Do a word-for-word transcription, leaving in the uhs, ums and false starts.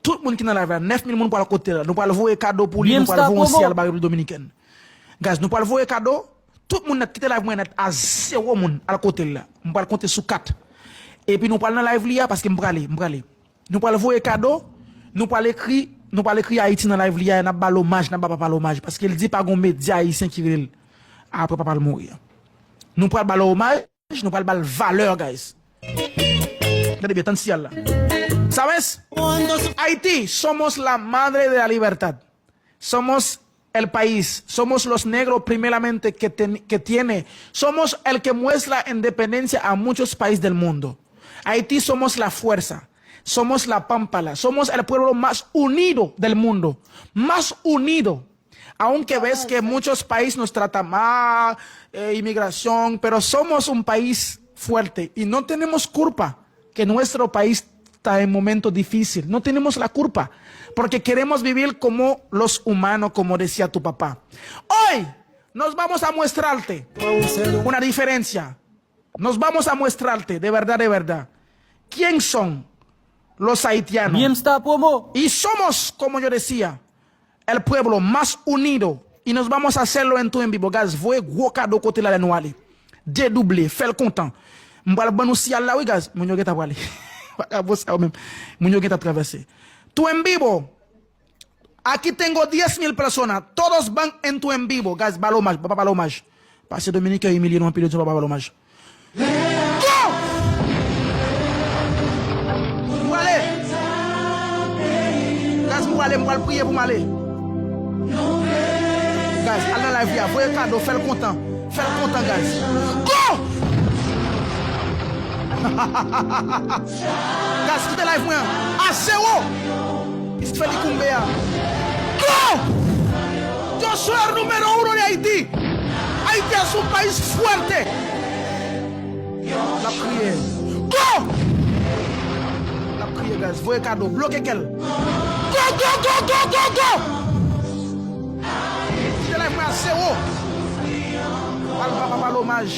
Tout moun ki nan live la, nèf mil moun pral kote l la. Nou pral voye kado pou li, nou pral voye yon siyal ba Repiblik Dominikèn. Guys, nou pral voye kado. Tout moun nèt, kite live mwen nèt a zewo moun al kote l la. M pral konte sou kat. Epi nou pral nan live li a, paske m prale, m prale. Nou pral voye kado, nou pral ekri, nou pral ekri Ayiti nan live li a, e n ap ba l omaj, n ap ba papa l omaj, paske l di pa gon medya ayisyen ki rele l apre papa l mouri a. Nou pral ba l omaj, nou pral ba l valè, guys. Gade byen, tann siyal la. ¿Sabes? Haití, somos la madre de la libertad. Somos el país. Somos los negros primeramente que, ten- que tiene. Somos el que muestra independencia a muchos países del mundo. Haití somos la fuerza. Somos la pampala. Somos el pueblo más unido del mundo. Más unido. Aunque ves que muchos países nos tratan mal, eh, inmigración, pero somos un país fuerte y no tenemos culpa que nuestro país está en momento difícil. No tenemos la culpa, porque queremos vivir como los humanos, como decía tu papá. Hoy nos vamos a mostrarte una diferencia. Nos vamos a mostrarte de verdad, de verdad, quién son los haitianos. Y somos, como yo decía, el pueblo más unido. Y nos vamos a hacerlo en tu en vivo. Guys, voye gwo kado kote l la lè nou ale. Dedouble, fè l kontan. M pral ban nou siyal la, wi, guys. Moun yo gentan prale. Vakabon sa yo menm. Moun yo gentan travèse. Tu en vivo. Aquí tengo diez mil personas. Todos van en tu en vivo. Guys, ba l omaj. Papa, ba l omaj. Paske Dominiken imilye nou anpil, yo di papa ba l omaj. Go! M prale! Guys, m prale, m pral priye pou m ale. Guys, al nan live li a, voye kado, fè l kontan. Fè l kontan, guys. Go! Guys, kite live mwen an a zewo. Pitit Feli Koumbe a. Go! Yo soy el número uno de Haití. Haití es un país fuerte. L ap kriye. Go! L ap kriye, guys. Voye kado. Bloke kè l. Go, go, go, go, go, go! Kite live mwen a zewo. Al papa, ba l omaj.